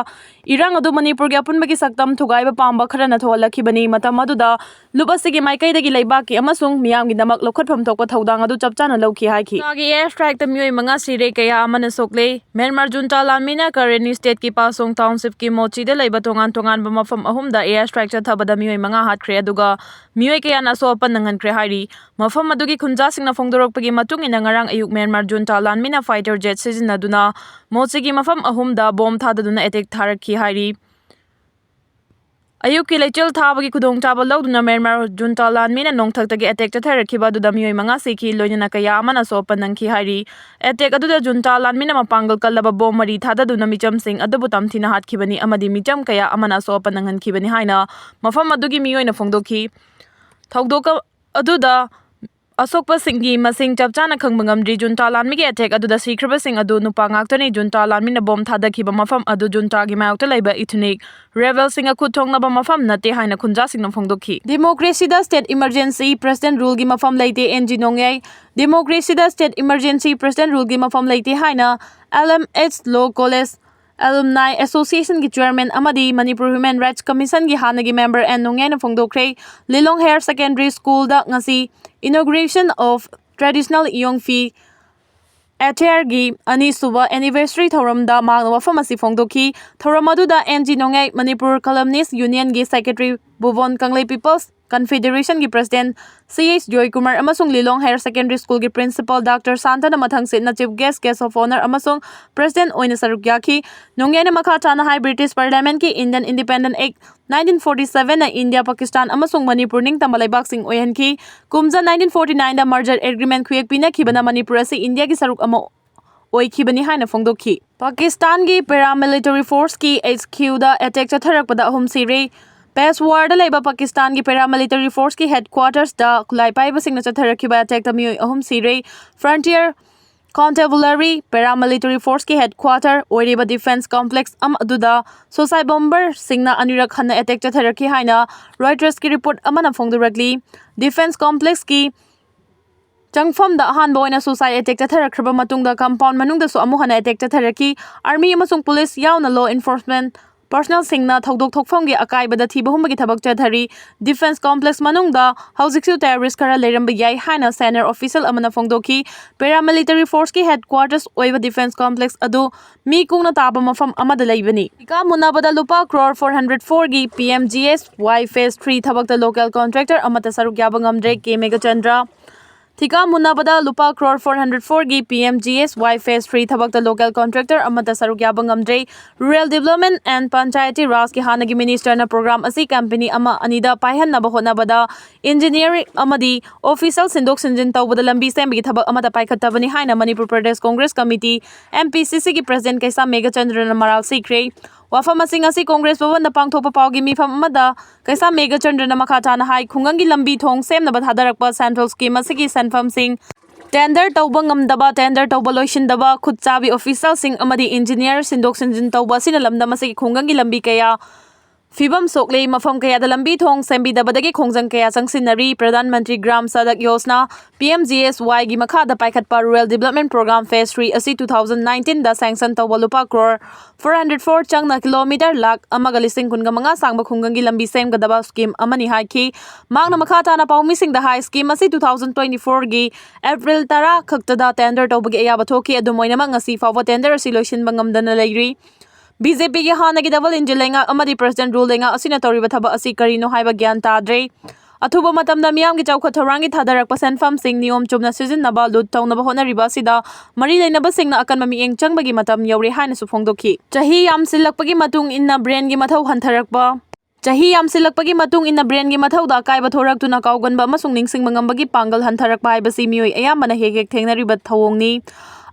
ꯏꯔꯥꯡ ꯑꯗꯨ ꯃꯅꯤꯄꯨꯔꯒꯤ ꯑꯄꯨꯟꯕꯒꯤ ꯁꯛꯇꯝ ꯊꯨꯒꯥꯏꯕ ꯄꯥꯝꯕ ꯈꯔꯅ ꯊꯣꯛꯍꯜꯂꯛꯈꯤꯕꯅꯤ꯫ ꯃꯇꯝ ꯑꯗꯨꯗ ꯂꯨꯞ ꯑꯁꯤꯒꯤ ꯃꯥꯏꯀꯩꯗꯒꯤ ꯂꯩꯕꯥꯛꯀꯤ ꯑꯃꯁꯨꯡ ꯃꯤꯌꯥꯝꯒꯤꯗꯃꯛ ꯂꯧꯈꯠꯐꯝ ꯊꯣꯛꯄ ꯊꯧꯗꯥꯡ ꯑꯗꯨ ꯆꯞ ꯆꯥꯅ ꯂꯧꯈꯤ ꯍꯥꯏꯈꯤ꯫ ꯖꯨꯟꯇꯥꯒꯤ air strikeꯇ ꯃꯤꯑꯣꯏ ꯃꯉꯥ ꯁꯤꯔꯦ, ꯀꯌꯥ ꯑꯃꯅ ꯁꯣꯛꯂꯦ꯫ ꯃ꯭ꯌꯥꯟꯃꯥꯔ ꯖꯨꯟꯇꯥ ꯂꯥꯟꯃꯤꯅ ꯀꯔꯦꯅꯤ stateꯀꯤ ꯄꯥꯁꯣꯡ townshipꯀꯤ ꯃꯣꯆꯤꯗ ꯂꯩꯕ ꯇꯣꯉꯥꯟ ꯇꯣꯉꯥꯟꯕ ꯃꯐꯝ ꯑꯍꯨꯝꯗ air strike ꯆꯠꯊꯕꯗ ꯃꯤꯑꯣꯏ ꯃꯉꯥ ꯍꯥꯠꯈ꯭ꯔꯦ, ꯑꯗꯨꯒ ꯃꯤꯑꯣꯏ ꯀꯌꯥꯅ ꯑꯁꯣꯛ ꯑꯄꯟ ꯅꯪꯍꯟꯈ꯭ꯔꯦ ꯍꯥꯏꯔꯤ꯫ ꯃꯐꯝ ꯑꯗꯨꯒꯤ ꯈꯨꯟꯖꯥꯁꯤꯡꯅ ꯐꯣꯡꯗꯣꯔꯛꯄꯒꯤ ꯃꯇꯨꯡ ꯏꯟꯅ, ꯉꯔꯥꯡ ꯑꯌꯨꯛ ꯃ꯭ꯌꯥꯟꯃꯥꯔ ꯖꯨꯟꯇꯥ ꯂꯥꯟꯃꯤꯅ fighter jet ꯁꯤꯖꯤꯟꯅꯗꯨꯅ ꯃꯣꯆꯤꯒꯤ ꯃꯐꯝ ꯑꯍꯨꯝꯗ ꯕꯣꯝ ꯊꯥꯗꯗꯨꯅ attack ꯊꯥꯔꯛꯈꯤ ꯍꯥꯏꯔꯤ꯫ ꯑꯌꯨꯛꯀꯤ ꯂꯩꯆꯤꯜ ꯊꯥꯕꯒꯤ ꯈꯨꯗꯣꯡꯆꯥꯕ ꯂꯧꯗꯨꯅ ꯃ꯭ꯌꯥꯟꯃꯥꯔ ꯖꯨꯟꯇꯥ ꯂꯥꯟꯃꯤꯅ ꯅꯣꯡꯊꯛꯇꯒꯤ attack ꯆꯠꯊꯔꯛꯈꯤꯕ ꯑꯗꯨꯗ ꯃꯤꯑꯣꯏ ꯃꯉꯥ ꯁꯤꯈꯤ, ꯂꯣꯏꯅꯅ ꯀꯌꯥ ꯑꯃꯅ ꯑꯁꯣꯛ ꯑꯄꯟ ꯅꯪꯈꯤ ꯍꯥꯏꯔꯤ꯫ Attack ꯑꯗꯨꯗ ꯖꯨꯟꯇꯥ ꯂꯥꯟꯃꯤꯅ ꯃꯄꯥꯡꯒꯜ ꯀꯜꯂꯕ ꯕꯣꯝ ꯃꯔꯤ ꯊꯥꯗꯗꯨꯅ ꯃꯤꯆꯝꯁꯤꯡ ꯑꯗꯨꯕꯨ ꯇꯝꯊꯤꯅ ꯍꯥꯠꯈꯤꯕꯅꯤ ꯑꯃꯗꯤ ꯃꯤꯆꯝ ꯀꯌꯥ ꯑꯃꯅ ꯑꯁꯣꯛ ꯑꯄꯟ ꯅꯪꯍꯟꯈꯤꯕꯅꯤ ꯍꯥꯏꯅ ꯃꯐꯝ ꯑꯗꯨꯒꯤ ꯃꯤꯑꯣꯏꯅ ꯐꯣꯡꯗꯣꯛꯈꯤ꯫ ꯊꯧꯗꯣꯛ ꯑꯗꯨꯗ ꯑꯁꯣꯛꯄꯁꯤꯡꯒꯤ ꯃꯁꯤꯡ ꯆꯞ ꯆꯥꯅ ꯈꯪꯕ ꯉꯝꯗ꯭ꯔꯤ꯫ ꯖꯨꯟꯇꯥ ꯂꯥꯟꯃꯤꯒꯤ attack ꯑꯗꯨꯗ ꯁꯤꯈ꯭ꯔꯕꯁꯤꯡ ꯑꯗꯨ ꯅꯨꯄꯥ ꯉꯥꯛꯇꯅꯤ꯫ ꯖꯨꯟꯇꯥ ꯂꯥꯟꯃꯤꯅ ꯕꯣꯝ ꯊꯥꯗꯈꯤꯕ ꯃꯐꯝ ꯑꯗꯨ ꯖꯨꯟꯇꯥꯒꯤ ꯃꯥꯌꯣꯛꯇ ꯂꯩꯕ ethnic rebelꯁꯤꯡꯒ ꯈꯨꯠ ꯊꯣꯛꯅꯕ ꯃꯐꯝ ꯅꯠꯇꯦ ꯍꯥꯏꯅ ꯈꯨꯟꯖꯥꯁꯤꯡꯅ ꯐꯣꯡꯗꯣꯛꯈꯤ꯫ Democracyꯗ state emergency, president ruleꯒꯤ ꯃꯐꯝ ꯂꯩꯇꯦ, ꯑꯦꯟ ꯖꯤ ꯅꯣꯡꯌꯥꯏ꯫ Democracyꯗ state emergency, president ruleꯒꯤ ꯃꯐꯝ ꯂꯩꯇꯦ ꯍꯥꯏꯅ L M H Law College Alumni Associationꯒꯤ chairman ꯑꯃꯗꯤ Manipur Human Rights Commissionꯒꯤ ꯍꯥꯟꯅꯒꯤ member ꯑꯦꯟ ꯅꯣꯡꯌꯥꯏꯅ ꯐꯣꯡꯗꯣꯛꯈ꯭ꯔꯦ꯫ ꯂꯤꯂꯣꯡ Higher Secondary Schoolꯗ ꯉꯁꯤ inauguration of traditional ꯏꯌꯣꯡ ꯐꯤ attireꯒꯤ ꯑꯅꯤꯁꯨꯕ anniversary ꯊꯧꯔꯝꯗ ꯃꯍꯥꯛꯅ ꯋꯥꯐꯝ ꯑꯁꯤ ꯐꯣꯡꯗꯣꯛꯈꯤ꯫ ꯊꯧꯔꯝ ꯑꯗꯨꯗ N G Nongyai, Manipur Columnist Unionꯒꯤ secretary, Bhuvan Kanglei People's Confederationꯒꯤ president ꯁꯤ ꯑꯩꯆ ꯖꯣꯏꯀꯨꯃꯥꯔ ꯑꯃꯁꯨꯡ Lilong Higher Secondary Schoolꯒꯤ principal Doctor ꯁꯥꯟꯇꯅ ꯃꯊꯪꯁꯤꯠꯅ chief guest, guest of honour ꯑꯃꯁꯨꯡ president ꯑꯣꯏꯅ ꯁꯔꯨꯛ ꯌꯥꯈꯤ꯫ ꯅꯣꯡꯌꯥꯏꯅ ꯃꯈꯥ ꯇꯥꯅ ꯍꯥꯏ, British Parliamentꯀꯤ Indian Independent Act nineteen forty sevenꯅ ꯏꯟꯗꯤꯌꯥ, ꯄꯥꯀꯤꯁꯇꯥꯟ ꯑꯃꯁꯨꯡ ꯃꯅꯤꯄꯨꯔ ꯅꯤꯡꯇꯝꯕ ꯂꯩꯕꯥꯛꯁꯤꯡ ꯑꯣꯏꯍꯟꯈꯤ꯫ ꯀꯨꯝꯖꯥ nineteen forty nineꯗ merger agreement ꯈꯨꯌꯦꯛ ꯄꯤꯅꯈꯤꯕꯅ Manipur ꯑꯁꯤ ꯏꯟꯗꯤꯌꯥꯒꯤ ꯁꯔꯨꯛ ꯑꯃ ꯑꯣꯏꯈꯤꯕꯅꯤ ꯍꯥꯏꯅ ꯐꯣꯡꯗꯣꯛꯈꯤ꯫ ꯄꯥꯀꯤꯁꯇꯥꯟꯒꯤ paramilitary forceꯀꯤ H Qꯗ attack ꯆꯠꯊꯔꯛꯄꯗ ꯑꯍꯨꯝ ꯁꯤꯔꯦ꯫ ꯄꯦꯁꯋꯥꯔꯗ ꯂꯩꯕ ꯄꯥꯀꯤꯁꯇꯥꯟꯒꯤ paramilitary forceꯀꯤ headquartersꯇ ꯈꯨꯠꯂꯥꯏ ꯄꯥꯏꯕꯁꯤꯡꯅ ꯆꯠꯊꯔꯛꯈꯤꯕ attackꯇ ꯃꯤꯑꯣꯏ ꯑꯍꯨꯝ ꯁꯤꯔꯦ꯫ Frontier Constabulary paramilitary forceꯀꯤ headquarter ꯑꯣꯏꯔꯤꯕ defence complex ꯑꯃ ꯑꯗꯨꯗ suicide bomberꯁꯤꯡꯅ ꯑꯅꯤꯔꯛ ꯍꯟꯅ attack ꯆꯠꯊꯔꯛꯈꯤ ꯍꯥꯏꯅ Reutersꯀꯤ report ꯑꯃꯅ ꯐꯣꯡꯗꯣꯔꯛꯂꯤ꯫ Defence complexꯀꯤ ꯆꯪꯐꯝꯗ ꯑꯍꯥꯟꯕ ꯑꯣꯏꯅ suicide attack ꯆꯠꯊꯔꯛꯈ꯭ꯔꯕ ꯃꯇꯨꯡꯗ compound ꯃꯅꯨꯡꯗꯁꯨ ꯑꯃꯨꯛ ꯍꯟꯅ attack ꯆꯠꯊꯔꯛꯈꯤ꯫ Army ꯑꯃꯁꯨꯡ police ꯌꯥꯎꯅ law enforcement personnelꯁꯤꯡꯅ ꯊꯧꯗꯣꯛ ꯊꯣꯛꯐꯝꯒꯤ ꯑꯀꯥꯏꯕꯗ ꯊꯤꯕ ꯍꯨꯝꯕꯒꯤ ꯊꯕꯛ ꯆꯠꯊꯔꯤ꯫ Defence complex ꯃꯅꯨꯡꯗ ꯍꯧꯖꯤꯛꯁꯨ terrorist ꯈꯔ ꯂꯩꯔꯝꯕ ꯌꯥꯏ ꯍꯥꯏꯅ senior official ꯑꯃꯅ ꯐꯣꯡꯗꯣꯛꯈꯤ꯫ Paramilitary forceꯀꯤ headquarters ꯑꯣꯏꯕ defence complex ꯑꯗꯨ ꯃꯤ ꯀꯨꯡꯅ ꯇꯥꯕ ꯃꯐꯝ ꯑꯃꯗ ꯂꯩꯕꯅꯤ꯫ ꯊꯤꯀꯥ ꯃꯨꯟꯅꯕꯗ ꯂꯨꯄꯥ crore four hundred fourꯒꯤ P M G S Y phase three ꯊꯕꯛꯇ local contractor ꯑꯃꯠꯇ ꯁꯔꯨꯛ ꯌꯥꯕ ꯉꯝꯗ꯭ꯔꯦ, K ꯃꯦꯘꯆꯟꯗ꯭ꯔ꯫ ꯊꯤꯀꯥ ꯃꯨꯟꯅꯕꯗ ꯂꯨꯄꯥ crore four hundred fourꯒꯤ P M G S Y phase three ꯊꯕꯛꯇ local contractor ꯑꯃꯠꯇ ꯁꯔꯨꯛ ꯌꯥꯕ ꯉꯝꯗ꯭ꯔꯦ꯫ Rural Development and Panchayati Rajꯀꯤ ꯍꯥꯟꯅꯒꯤ ministerꯅ program ꯑꯁꯤ company ꯑꯃ ꯑꯅꯤꯗ ꯄꯥꯏꯍꯟꯅꯕ ꯍꯣꯠꯅꯕꯗ engineer ꯑꯃꯗꯤ official ꯁꯤꯟꯗꯣꯛ ꯁꯤꯟꯖꯤꯟ ꯇꯧꯕꯗ ꯂꯝꯕꯤ ꯁꯦꯝꯕꯒꯤ ꯊꯕꯛ ꯑꯃꯠꯇ ꯄꯥꯏꯈꯠꯇꯕꯅꯤ ꯍꯥꯏꯅ Manipur Pradesh Congress Committee, M P C Cꯒꯤ president ꯀꯩꯁꯥꯝ ꯃꯦꯘꯆꯟꯗ꯭ꯔꯅ ꯃꯔꯥꯜ ꯁꯤꯈ꯭ꯔꯦ꯫ ꯋꯥꯐꯝꯁꯤꯡ ꯑꯁꯤ Congress ꯚꯕꯟꯗ ꯄꯥꯡꯊꯣꯛꯄ ꯄꯥꯎꯒꯤ ꯃꯤꯐꯝ ꯑꯃꯗ ꯀꯩꯁꯥꯝ ꯃꯦꯘꯆꯟꯗ꯭ꯔꯅ ꯃꯈꯥ ꯇꯥꯅ ꯍꯥꯏ, ꯈꯨꯡꯒꯪꯒꯤ ꯂꯝꯕꯤ ꯊꯣꯡ ꯁꯦꯝꯅꯕ ꯊꯥꯗꯔꯛꯄ central scheme ꯑꯁꯤꯒꯤ ꯁꯦꯟꯐꯝꯁꯤꯡ tender ꯇꯧꯕ ꯉꯝꯗꯕ, tender ꯇꯧꯕ ꯂꯣꯏꯁꯤꯟꯗꯕ, ꯈꯨꯠ ꯆꯥꯕꯤ officialꯁꯤꯡ ꯑꯃꯗꯤ engineer ꯁꯤꯟꯗꯣꯛ ꯁꯤꯟꯖꯤꯟ ꯇꯧꯕ ꯑꯁꯤꯅ ꯂꯝꯗꯝ ꯑꯁꯤꯒꯤ ꯈꯨꯡꯒꯪꯒꯤ ꯂꯝꯕꯤ ꯀꯌꯥ ꯐꯤꯕꯝ ꯁꯣꯛꯂꯦ, ꯃꯐꯝ ꯀꯌꯥꯗ ꯂꯝꯕꯤ ꯊꯣꯡ ꯁꯦꯝꯕꯤꯗꯕꯗꯒꯤ ꯈꯣꯡꯖꯪ ꯀꯌꯥ ꯆꯪꯁꯤꯟꯅꯔꯤ꯫ Pradhan Mantri Gram Sadak Yojana, P M G S Yꯒꯤ ꯃꯈꯥꯗ ꯄꯥꯏꯈꯠꯄ rural development program phase three ꯑꯁꯤ two thousand nineteenꯗ sanction ꯇꯧꯕ ꯂꯨꯄꯥ crore four hundred four ꯆꯪꯅ kilometre ꯂꯥꯈ ꯑꯃꯒ ꯂꯤꯁꯤꯡ ꯀꯨꯟꯒ ꯃꯉꯥ ꯁꯥꯡꯕ ꯈꯨꯡꯒꯪꯒꯤ ꯂꯝꯕꯤ ꯁꯦꯝꯒꯗꯕ scheme ꯑꯃꯅꯤ ꯍꯥꯏꯈꯤ꯫ ꯃꯍꯥꯛꯅ ꯃꯈꯥ ꯇꯥꯅ ꯄꯥꯎꯃꯤꯁꯤꯡꯗ ꯍꯥꯏ, scheme ꯑꯁꯤ two thousand twenty-fourꯒꯤ April ꯇꯔꯥ ꯈꯛꯇꯗ tender ꯇꯧꯕꯒꯤ ꯑꯌꯥꯕ ꯊꯣꯛꯈꯤ꯫ ꯑꯗꯨꯝ ꯑꯣꯏꯅꯃꯛ, ꯉꯁꯤ ꯐꯥꯎꯕ tender ꯑꯁꯤ ꯂꯣꯏꯁꯤꯟꯕ ꯉꯝꯗꯅ ꯂꯩꯔꯤ꯫ BJPꯒꯤ ꯍꯥꯟꯅꯒꯤ double engine ꯂꯩꯉꯥꯛ ꯑꯃꯗꯤ President rule ꯂꯩꯉꯥꯛ ꯑꯁꯤꯅ ꯇꯧꯔꯤꯕ ꯊꯕꯛ ꯑꯁꯤ ꯀꯔꯤꯅꯣ ꯍꯥꯏꯕ ꯒ꯭ꯌꯥꯟ ꯇꯥꯗ꯭ꯔꯦ꯫ ꯑꯊꯨꯕ ꯃꯇꯝꯗ ꯃꯤꯌꯥꯝꯒꯤ ꯆꯥꯎꯈꯠ ꯊꯧꯔꯥꯡꯒꯤ ꯊꯥꯗꯔꯛꯄ ꯁꯦꯟꯐꯝꯁꯤꯡ ꯅꯤꯌꯣꯝ ꯆꯨꯝꯅ ꯁꯤꯖꯤꯟꯅꯕ, ꯂꯨꯠ ꯇꯧꯅꯕ ꯍꯣꯠꯅꯔꯤꯕ ꯑꯁꯤꯗ ꯃꯔꯤ ꯂꯩꯅꯕꯁꯤꯡꯅ ꯑꯀꯟꯕ ꯃꯤꯠꯌꯦꯡ ꯆꯪꯕꯒꯤ ꯃꯇꯝ ꯌꯧꯔꯦ ꯍꯥꯏꯅꯁꯨ ꯐꯣꯡꯗꯣꯛꯈꯤ꯫ ꯆꯍꯤ ꯌꯥꯝꯁꯤꯜꯂꯛꯄꯒꯤ ꯃꯇꯨꯡ ꯏꯟꯅ brainꯒꯤ ꯃꯊꯧ ꯍꯟꯊꯔꯛꯄ꯫ ꯆꯍꯤ ꯌꯥꯝꯁꯤꯜꯂꯛꯄꯒꯤ ꯃꯇꯨꯡ ꯏꯟꯅ brainꯒꯤ ꯃꯊꯧꯗ ꯑꯀꯥꯏꯕ ꯊꯣꯔꯛꯇꯨꯅ ꯀꯥꯎꯒꯟꯕ ꯑꯃꯁꯨꯡ ꯅꯤꯡꯁꯤꯡꯕ ꯉꯝꯕꯒꯤ ꯄꯥꯡꯒꯜ ꯍꯟꯊꯔꯛꯄ ꯍꯥꯏꯕꯁꯤ ꯃꯤꯑꯣꯏ ꯑꯌꯥꯝꯕꯅ ꯍꯦꯛ ꯍꯦꯛ ꯊꯦꯡꯅꯔꯤꯕ ꯊꯧꯑꯣꯡꯅꯤ꯫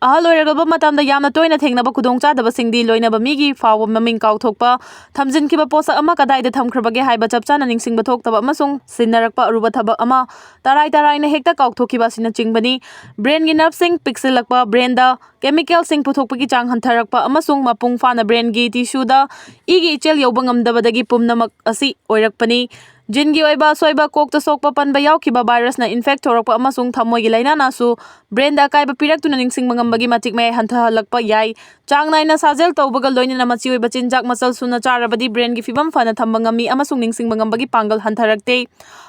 ꯑꯍꯜ ꯑꯣꯏꯔꯛꯂꯕ ꯃꯇꯝꯗ ꯌꯥꯝꯅ ꯇꯣꯏꯅ ꯊꯦꯡꯅꯕ ꯈꯨꯗꯣꯡꯆꯥꯗꯕꯁꯤꯡꯗꯤ ꯂꯣꯏꯅꯕ ꯃꯤꯒꯤ ꯐꯥꯎꯕ ꯃꯃꯤꯡ ꯀꯥꯎꯊꯣꯛꯄ, ꯊꯝꯖꯤꯟꯈꯤꯕ ꯄꯣꯠꯁꯛ ꯑꯃ ꯀꯗꯥꯏꯗ ꯊꯝꯈ꯭ꯔꯕꯒꯦ ꯍꯥꯏꯕ ꯆꯞ ꯆꯥꯅ ꯅꯤꯡꯁꯤꯡꯕ ꯊꯣꯛꯇꯕ, ꯑꯃꯁꯨꯡ ꯁꯤꯟꯅꯔꯛꯄ ꯑꯔꯨꯕ ꯊꯕꯛ ꯑꯃ ꯇꯔꯥꯏ ꯇꯔꯥꯏꯅ ꯍꯦꯛꯇ ꯀꯥꯎꯊꯣꯛꯈꯤꯕ ꯑꯁꯤꯅꯆꯤꯡꯕꯅꯤ꯫ Brainꯒꯤ nerveꯁꯤꯡ ꯄꯤꯛꯁꯤꯜꯂꯛꯄ, brainꯗ chemicalꯁꯤꯡ ꯄꯨꯊꯣꯛꯄꯒꯤ ꯆꯥꯡ ꯍꯟꯊꯔꯛꯄ, ꯑꯃꯁꯨꯡ ꯃꯄꯨꯡ ꯐꯥꯅ brainꯒꯤ tissueꯗ ꯏꯒꯤ ꯏꯆꯦꯜ ꯌꯧꯕ ꯉꯝꯗꯕꯗꯒꯤ ꯄꯨꯝꯅꯃꯛ ꯑꯁꯤ ꯑꯣꯏꯔꯛꯄꯅꯤ꯫ ꯖꯤꯟꯒꯤ ꯑꯣꯏꯕ ꯑꯁꯣꯏꯕ, ꯀꯣꯛꯇ ꯁꯣꯛꯄ ꯄꯟꯕ ꯌꯥꯎꯈꯤꯕ, ꯚꯥꯏꯔꯁꯅ ꯏꯟꯐꯦꯛ ꯇꯧꯔꯛꯄ ꯑꯃꯁꯨꯡ ꯊꯃꯣꯏꯒꯤ ꯂꯥꯏꯅꯥꯅꯁꯨ ꯕ꯭ꯔꯦꯟꯗ ꯑꯀꯥꯏꯕ ꯄꯤꯔꯛꯇꯨꯅ ꯅꯤꯡꯁꯤꯡꯕ ꯉꯝꯕꯒꯤ ꯃꯇꯤꯛ ꯃꯌꯥꯏ ꯍꯟꯊꯍꯜꯂꯛꯄ ꯌꯥꯏ꯫ ꯆꯥꯡ ꯅꯥꯏꯅ ꯁꯥꯖꯦꯜ ꯇꯧꯕꯒ ꯂꯣꯏꯅꯅ ꯃꯆꯤ ꯑꯣꯏꯕ ꯆꯤꯟꯖꯥꯛ ꯃꯆꯜ ꯁꯨꯅ ꯆꯥꯔꯕꯗꯤ ꯕ꯭ꯔꯦꯟꯒꯤ ꯐꯤꯕꯝ ꯐꯅ ꯊꯝꯕ ꯉꯝꯃꯤ ꯑꯃꯁꯨꯡ ꯅꯤꯡꯁꯤꯡꯕ ꯉꯝꯕꯒꯤ ꯄꯥꯡꯒꯜ ꯍꯟꯊꯔꯛꯇꯦ꯫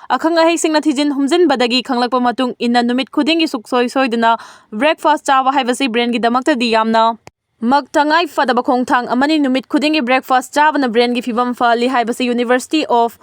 ꯑꯈꯪ ꯑꯍꯩꯁꯤꯡꯅ ꯊꯤꯖꯤꯟ ꯍꯨꯝꯖꯤꯟꯕꯗꯒꯤ ꯈꯪꯂꯛꯄ ꯃꯇꯨꯡ ꯏꯟꯅ ꯅꯨꯃꯤꯠ ꯈꯨꯗꯤꯡꯒꯤ ꯁꯨꯡꯁꯣꯏ ꯁꯣꯏꯗꯅ ꯕ꯭ꯔꯦꯛꯐꯥꯁ ꯆꯥꯕ ꯍꯥꯏꯕꯁꯤ ꯕ꯭ꯔꯦꯟꯒꯤꯗꯃꯛꯇꯗꯤ ꯌꯥꯝꯅ ꯃꯛ ꯇꯉꯥꯏ ꯐꯗꯕ ꯈꯣꯡꯊꯥꯡ ꯑꯃꯅꯤ꯫ ꯅꯨꯃꯤꯠ ꯈꯨꯗꯤꯡꯒꯤ ꯕ꯭ꯔꯦꯛꯐꯥꯁ ꯆꯥꯕꯅ ꯕ꯭ꯔꯦꯟꯒꯤ ꯐꯤꯕꯝ ꯐꯍꯜꯂꯤ ꯍꯥꯏꯕꯁꯤ University of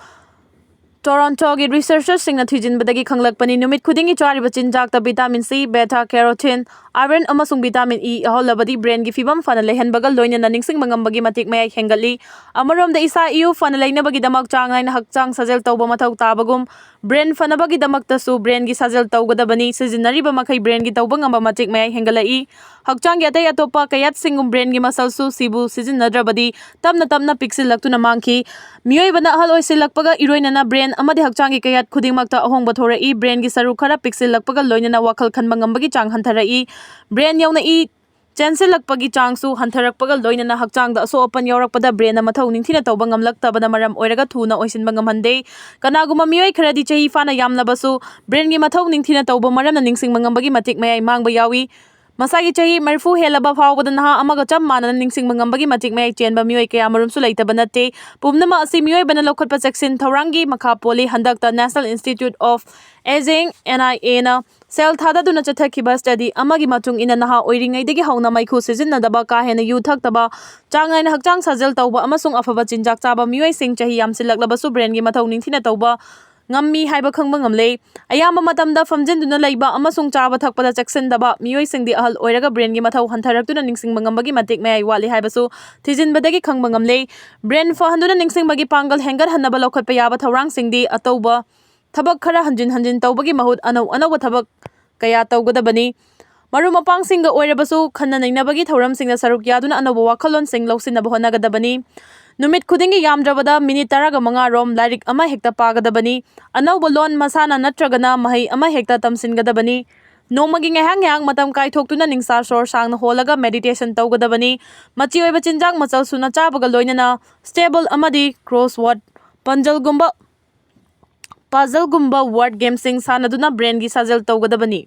Torontoꯒꯤ ꯔꯤꯁꯔꯆꯔꯁꯤꯡꯅ ꯊꯤꯖꯤꯟꯕꯗꯒꯤ ꯈꯪꯂꯛꯄꯅꯤ꯫ ꯅꯨꯃꯤꯠ ꯈꯨꯗꯤꯡꯒꯤ ꯆꯥꯔꯤꯕ ꯆꯤꯟꯖꯥꯛꯇ ꯚꯤꯇꯥꯃꯤꯟ ꯁꯤ, ꯕꯦꯊꯥ ꯀꯦꯔꯣꯇꯤꯟ, ꯑꯥꯏꯔꯟ ꯑꯃꯁꯨꯡ ꯚꯤꯇꯥꯃꯤꯟ ꯏ ꯌꯥꯎꯍꯜꯂꯕꯗꯤ ꯕ꯭ꯔꯦꯟꯒꯤ ꯐꯤꯕꯝ ꯐꯅ ꯂꯩꯍꯟꯕꯒ ꯂꯣꯏꯅꯅ ꯅꯤꯡꯁꯤꯡꯕ ꯉꯝꯕꯒꯤ ꯃꯇꯤꯛ ꯃꯌꯥꯏ ꯍꯦꯟꯒꯠꯂꯤ꯫ ꯑꯃꯔꯣꯝꯗ ꯏꯁꯥ ꯏꯎ ꯐꯅ ꯂꯩꯅꯕꯒꯤꯗꯃꯛ ꯆꯥꯡ ꯅꯥꯏꯅ ꯍꯛꯆꯥꯡ ꯁꯥꯖꯦꯜ ꯇꯧꯕ ꯃꯊꯧ ꯇꯥꯕꯒꯨꯝ, ꯕ꯭ꯔꯦꯟ ꯐꯅꯕꯒꯤꯗꯃꯛꯇꯁꯨ ꯕ꯭ꯔꯦꯟꯒꯤ ꯁꯥꯖꯦꯜ ꯇꯧꯒꯗꯕꯅꯤ꯫ ꯁꯤꯖꯤꯟꯅꯔꯤꯕ ꯃꯈꯩ ꯕ꯭ꯔꯦꯟꯒꯤ ꯇꯧꯕ ꯉꯝꯕ ꯃꯇꯤꯛ ꯃꯌꯥꯏ ꯍꯦꯟꯒꯠꯂꯛꯏ꯫ ꯍꯛꯆꯥꯡꯒꯤ ꯑꯇꯩ ꯑꯇꯣꯞꯄ ꯀꯌꯥꯠꯁꯤꯡꯒꯨꯝ ꯕ꯭ꯔꯦꯟꯒꯤ ꯃꯁꯜꯁꯨ ꯁꯤꯕꯨ ꯁꯤꯖꯤꯟꯅꯗ꯭ꯔꯕꯗꯤ ꯇꯞꯅ ꯇꯞꯅ ꯄꯤꯛꯁꯤꯜꯂꯛꯇꯨꯅ ꯃꯥꯡꯈꯤ꯫ ꯃꯤꯑꯣꯏꯕꯅ ꯑꯍꯜ ꯑꯣꯏꯁꯤꯜꯂꯛꯄꯒ ꯏꯔꯣꯏꯅꯅ ꯕ꯭ꯔꯦꯟ ꯑꯃꯗꯤ ꯍꯛꯆꯥꯡꯒꯤ ꯀꯌꯥꯠ ꯈꯨꯗꯤꯡꯃꯛꯇ ꯑꯍꯣꯡꯕ ꯊꯣꯔꯛꯏ꯫ ꯕ꯭ꯔꯦꯟꯒꯤ ꯁꯔꯨꯛ ꯈꯔ ꯄꯤꯛꯁꯤꯜꯂꯛꯄꯒ ꯂꯣꯏꯅꯅ ꯋꯥꯈꯜ ꯈꯟꯕ ꯉꯝꯕꯒꯤ ꯆꯥꯡ ꯍꯟꯊꯔꯛꯏ꯫ ꯕ꯭ꯔꯦꯟ ꯌꯧꯅ ꯏ ꯆꯦꯟꯁꯤꯜꯂꯛꯄꯒꯤ ꯆꯥꯡꯁꯨ ꯍꯟꯊꯔꯛꯄꯒ ꯂꯣꯏꯅꯅ ꯍꯛꯆꯥꯡꯗ ꯑꯁꯣꯛ ꯑꯄꯟ ꯌꯥꯎꯔꯛꯄꯗ ꯕ꯭ꯔꯦꯟꯅ ꯃꯊꯧ ꯅꯤꯡꯊꯤꯅ ꯇꯧꯕ ꯉꯝꯂꯛꯇꯕꯅ ꯃꯔꯝ ꯑꯣꯏꯔꯒ ꯊꯨꯅ ꯑꯣꯏꯁꯤꯟꯕ ꯉꯝꯍꯟꯗꯦ꯫ ꯀꯅꯥꯒꯨꯝꯕ ꯃꯤꯑꯣꯏ ꯈꯔꯗꯤ ꯆꯍꯤ ꯐꯥꯅ ꯌꯥꯝꯂꯕꯁꯨ ꯕ꯭ꯔꯦꯟꯒꯤ ꯃꯊꯧ ꯅꯤꯡꯊꯤꯅ ꯇꯧꯕ ꯃꯔꯝꯅ ꯅꯤꯡꯁꯤꯡꯕ ꯉꯝꯕꯒꯤ ꯃꯇꯤꯛ ꯃꯌꯥꯏ ꯃꯥꯡꯕ ꯌꯥꯎꯏ꯫ ꯃꯁꯥꯒꯤ ꯆꯍꯤ ꯃꯔꯤꯐꯨ ꯍꯦꯜꯂꯕ ꯐꯥꯎꯕꯗ ꯅꯍꯥ ꯑꯃꯒ ꯆꯞ ꯃꯥꯟꯅꯅ ꯅꯤꯡꯁꯤꯡꯕ ꯉꯝꯕꯒꯤ ꯃꯇꯤꯛ ꯃꯌꯥꯏ ꯆꯦꯟꯕ ꯃꯤꯑꯣꯏ ꯀꯌꯥꯃꯔꯨꯝꯁꯨ ꯂꯩꯇꯕ ꯅꯠꯇꯦ꯫ ꯄꯨꯝꯅꯃꯛ ꯑꯁꯤ ꯃꯤꯑꯣꯏꯕꯅ ꯂꯧꯈꯠꯄ ꯆꯦꯛꯁꯤꯟ ꯊꯧꯔꯥꯡꯒꯤ ꯃꯈꯥ ꯄꯣꯜꯂꯤ꯫ ꯍꯟꯗꯛꯇ National Institute of Aging, NIAꯅ ꯁꯦꯜ ꯊꯥꯗꯗꯨꯅ ꯆꯠꯊꯈꯤꯕ ꯁ꯭ꯇꯗꯤ ꯑꯃꯒꯤ ꯃꯇꯨꯡ ꯏꯟꯅ ꯅꯍꯥ ꯑꯣꯏꯔꯤꯉꯩꯗꯒꯤ ꯍꯧꯅ ꯃꯩꯈꯨ ꯁꯤꯖꯤꯟꯅꯗꯕ, ꯀꯥ ꯍꯦꯟꯅ ꯌꯨ ꯊꯛꯇꯕ, ꯆꯥꯡ ꯅꯥꯏꯅ ꯍꯛꯆꯥꯡ ꯁꯥꯖꯦꯜ ꯇꯧꯕ ꯑꯃꯁꯨꯡ ꯑꯐꯕ ꯆꯤꯟꯖꯥꯛ ꯆꯥꯕ ꯃꯤꯑꯣꯏꯁꯤꯡ ꯆꯍꯤ ꯌꯥꯝꯁꯤꯜꯂꯛꯂꯕꯁꯨ ꯕ꯭ꯔꯦꯟꯒꯤ ꯃꯊꯧ ꯅꯤꯡꯊꯤꯅ ꯇꯧꯕ ꯉꯝꯃꯤ ꯍꯥꯏꯕ ꯈꯪꯕ ꯉꯝꯂꯦ꯫ ꯑꯌꯥꯝꯕ ꯃꯇꯝꯗ ꯐꯝꯖꯤꯟꯗꯨꯅ ꯂꯩꯕ ꯑꯃꯁꯨꯡ ꯆꯥꯕ ꯊꯛꯄꯗ ꯆꯦꯛꯁꯤꯟꯗꯕ ꯃꯤꯑꯣꯏꯁꯤꯡꯗꯤ ꯑꯍꯜ ꯑꯣꯏꯔꯒ ꯕ꯭ꯔꯦꯟꯒꯤ ꯃꯊꯧ ꯍꯟꯊꯔꯛꯇꯨꯅ ꯅꯤꯡꯁꯤꯡꯕ ꯉꯝꯕꯒꯤ ꯃꯇꯤꯛ ꯃꯌꯥꯏ ꯋꯥꯠꯂꯤ ꯍꯥꯏꯕꯁꯨ ꯊꯤꯖꯤꯟꯕꯗꯒꯤ ꯈꯪꯕ ꯉꯝꯂꯦ꯫ ꯕ꯭ꯔꯦꯟ ꯐꯍꯟꯗꯨꯅ ꯅꯤꯡꯁꯤꯡꯕꯒꯤ ꯄꯥꯡꯒꯜ ꯍꯦꯟꯒꯠꯍꯟꯅꯕ ꯂꯧꯈꯠꯄ ꯌꯥꯕ ꯊꯧꯔꯥꯡꯁꯤꯡꯗꯤ ꯑꯇꯧꯕ ꯊꯕꯛ ꯈꯔ ꯍꯟꯖꯤꯟ ꯍꯟꯖꯤꯟ ꯇꯧꯕꯒꯤ ꯃꯍꯨꯠ ꯑꯅꯧ ꯑꯅꯧꯕ ꯊꯕꯛ ꯀꯌꯥ ꯇꯧꯒꯗꯕꯅꯤ꯫ ꯃꯔꯨꯞ ꯃꯄꯥꯡꯁꯤꯡꯒ ꯑꯣꯏꯔꯕꯁꯨ ꯈꯟꯅ ꯅꯩꯅꯕꯒꯤ ꯊꯧꯔꯝꯁꯤꯡꯗ ꯁꯔꯨꯛ ꯌꯥꯗꯨꯅ ꯑꯅꯧꯕ ꯋꯥꯈꯜꯂꯣꯟꯁꯤꯡ ꯂꯧꯁꯤꯟꯅꯕ ꯍꯣꯠꯅꯒꯗꯕꯅꯤ꯫ ꯅꯨꯃꯤꯠ ꯈꯨꯗꯤꯡꯒꯤ ꯌꯥꯝꯗ꯭ꯔꯕꯗ ꯃꯤꯅꯤꯠ ꯇꯔꯥꯒ ꯃꯉꯥ ꯔꯣꯝ ꯂꯥꯏꯔꯤꯛ ꯑꯃ ꯍꯦꯛꯇ ꯄꯥꯒꯗꯕꯅꯤ꯫ ꯑꯅꯧꯕ ꯂꯣꯟ, ꯃꯁꯥꯟꯅ ꯅꯠꯇ꯭ꯔꯒꯅ ꯃꯍꯩ ꯑꯃ ꯍꯦꯛꯇ ꯇꯝꯁꯤꯟꯒꯗꯕꯅꯤ꯫ ꯅꯣꯡꯃꯒꯤ ꯉꯥꯏꯍꯥꯛ ꯉꯥꯏꯍꯥꯛ ꯃꯇꯝ ꯀꯥꯏꯊꯣꯛꯇꯨꯅ ꯅꯤꯡꯁꯥ ꯁꯣꯔ ꯁꯥꯡꯅ ꯍꯣꯜꯂꯒ ꯃꯦꯗꯤꯇꯦꯁꯟ ꯇꯧꯒꯗꯕꯅꯤ꯫ ꯃꯆꯤ ꯑꯣꯏꯕ ꯆꯤꯟꯖꯥꯛ ꯃꯆꯜ ꯁꯨꯅ ꯆꯥꯕꯒ ꯂꯣꯏꯅꯅ ꯁ꯭ꯇꯦꯕꯜ ꯑꯃꯗꯤ ꯀ꯭ꯔꯣꯁꯋꯥꯔꯗ ꯄꯟꯖꯜꯒꯨꯝꯕ Puzzleꯒꯨꯝꯕ word gameꯁꯤꯡ ꯁꯥꯟꯅꯗꯨꯅ brainꯒꯤ ꯁꯥꯖꯦꯜ ꯇꯧꯒꯗꯕꯅꯤ꯫